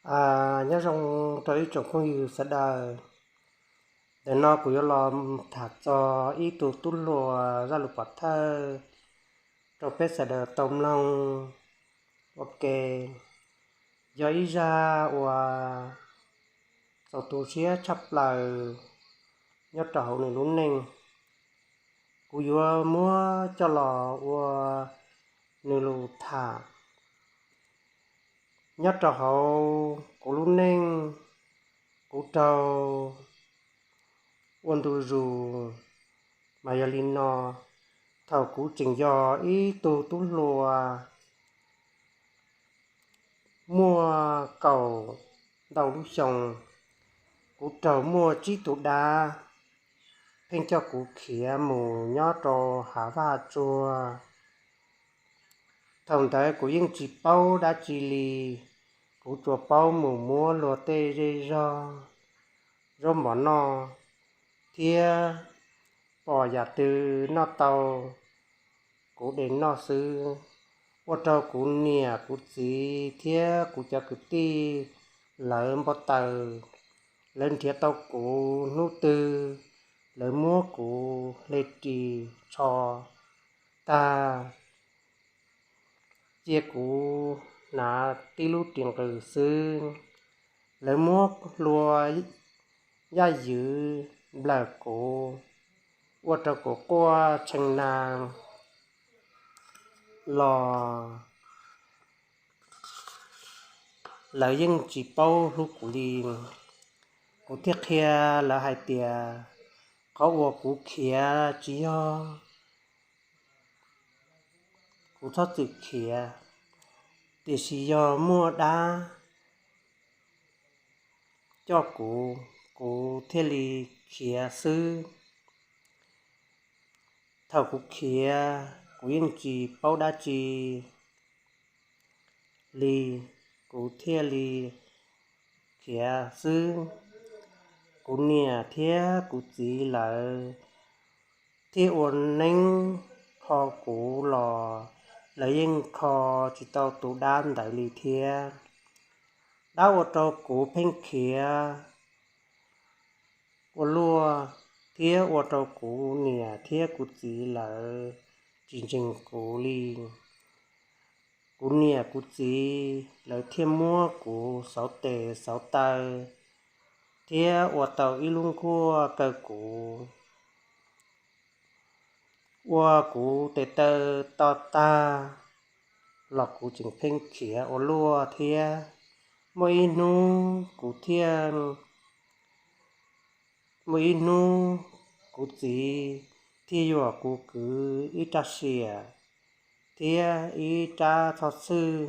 Nyob zoo rau ib tsoom phooj ywg sawv daws. Ntawm no kuv yuav los tham txog ib tug tub hluas zaj lus pov thawj rau peb sawv daws tau mloog ua ke. Yog ib zaj uas txaus tu siab tshaj plaws nyob rau hauv nws lub neej. Kuv yuav muab coj los ua nws lus tham. Nyob rau hauv kuv lub neej, kuv raug ua ntu zus, mas yog li no, thaum kuv tseem yog ib tug tub hluas muaj kaum ntau lub xyoo, kuv raug muaj tsib tus dab pheej coj kuv khiav mus nyob rau hav vaj tsuag. Thaum ntawd kuv yeej tsis paub dab tsi li, kuv tsuas paub mus muab luag tej zej zog, zaub mov noj, thiab pom yam twg noj tau kuv de noj xwb. Ua rau kuv niam kuv txiv thiab kuv cov kwv tij lawv npau taws, lawv nrhiav tau kuv hnub twg lawv muab kuv hle ris tsho tag, cia kuv hnav tib lub ris nqws xwb. Lawv muab hlua yaj ywm nplawm kuv, ua rau kuv quaj tshee na los lawv yeej tsis paub hlub kuv li. Kuv thiaj qhia lawv hais tias qhov uas kuv khiav tsis yog kuv txhob txwm khiav, tiam sis yog muaj dab coj kuv, kuv thiaj li khiav xwb. Thaum kuv khiav, kuv yeej tsis paub dab tsi li, kuv thiaj li khiav xwb. Kuv niam thiab kuv txiv lawv thiaj ua neeb kho kuv los lawv yeej kho tsis tau tus dab ntawd li thiab. Dab ua rau kuv pheej khiav ua luaj, thiab ua rau kuv niam thiab kuv txiv lawv tsis ntseeg kuv li. Kuv niam kuv txiv lawv thiaj muab kuv xauv tes xauv taw, thiab ua tau ib lub nkuaj kaw kuv. Ua kuv tes taw to tag los kuv tseem pheej khiav ua luaj thiab. Muaj ib hnub kuv thiaj, muaj ib hnub kuv txiv thiaj yuam kuv kwv ib rab siam thiab ib rab txhob txhwj.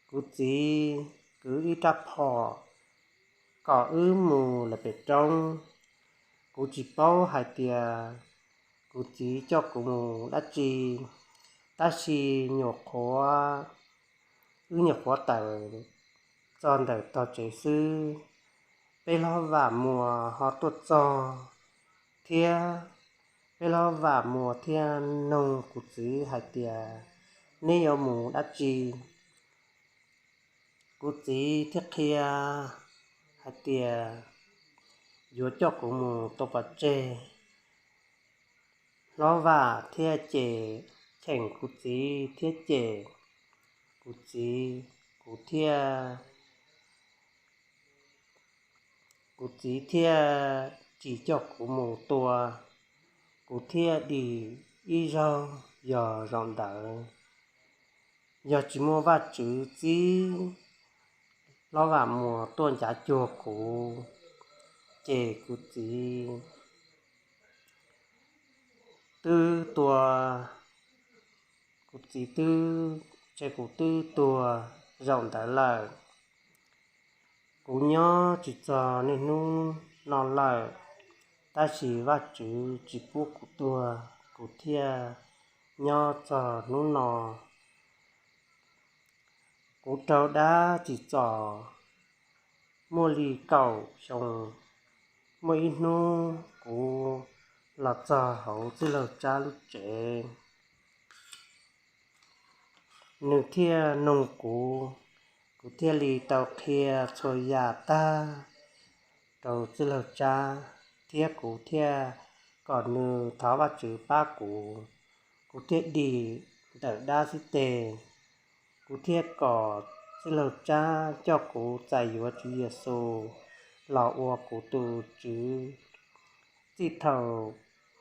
Kuv txiv kwv ib rab phom kom wb mus lawm pem roob. Kuv tsis paub hais tias kuv txiv coj kuv mus dab tsi, tab sis nyuam qhuav, wb nyuam qhuav tawm txog ntawm tog tsev xwb, peb hlob Vam Muas ho tuaj txog thiab. Peb hlob Vam Muas thiaj noog kuv txiv hais tias, neb yuav mus dab tsi? Kuv txiv thiaj qhia hais tias yuav coj kuv mus tua pov tseg. Hlob Vam thiaj cem, cheem kuv txiv thiab cem kuv txiv, kuv thiaj, kuv txiv thiaj tsis coj kuv mus tua. Kuv thiaj dim ib zaug, yog zaum ntawd yog tsis muaj Vajtswv txib hlob Vam Muas tuaj ncav cuag kuv, ces kuv txiv twb tua, kuv txiv twb, ces kuv twb tuag zaum ntawd lawm. Kuv nyob tsis txog niaj hnub no lawm, tab sis Vajtswv tsis pub kuv tuag, kuv thiaj nyob txog hnub no. Kuv raug dab tsim txom muaj li kaum xyoo. Muaj ib hnub kuv los txog hauv txwj laug Tsab lub tsev, nws thiaj noog kuv, Kuv thiaj li tau qhia txhua yam tag rau txwj laug Tsab, thiab kuv thiaj kom nws thov Vajtswv pab kuv. Kuv thiaj dim ntawm dab xib teg. Kuv thiaj kom txwj laug Tsab coj kuv txais yuav Tswv Yexus los ua kuv tus Tswv. Txij thaum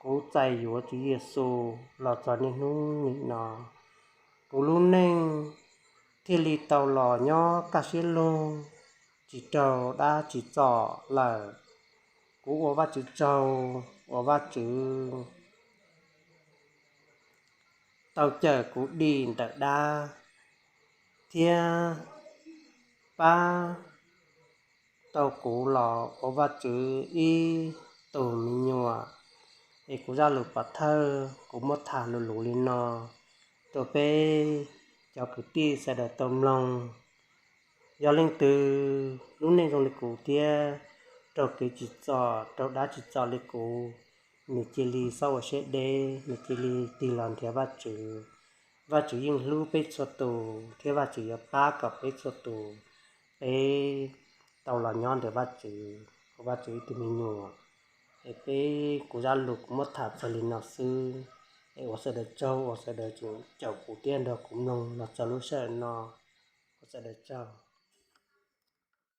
kuv txais yuav Tswv Yexus los txog niaj hnub nim no, kuv lub neej thiaj li tau los nyob kaj siab lug, tsis raug dab tsim txom lawm. Kuv ua Vajtswv tsaug uas Vajtswv tau cawm kuv dim ntawm dab thiab pab tau kuv los ua Vajtswv ib tug me nyuam. Es kuv zaj lus pov thawj kuv muab tham lus lus li no rau peb cov kwv tij sawv daws tau mloog. Yog leej twg lub neej zoo li kuv thiab raug kev tsim txom raug dab tsim txom li kuv, nws cia li txhob ua siab deb, nws cia li tig los nrhiav Vajtswv. Vajtswv yeej hlub peb txhua tus thiab Vajtswv yuav pab kom peb txhua tus peb tau los nyob ntawm Vajtswv, ua Vajtswv ib tug me nyuam. Es peb kuv zaj lus kuv muab tham txog li no xwb. Es ua sawv daws tsaug uas sawv daws tseem caum kuv thiab nrog kuv mloog los txog lub sij hawm no. Ua sawv daws tsaug.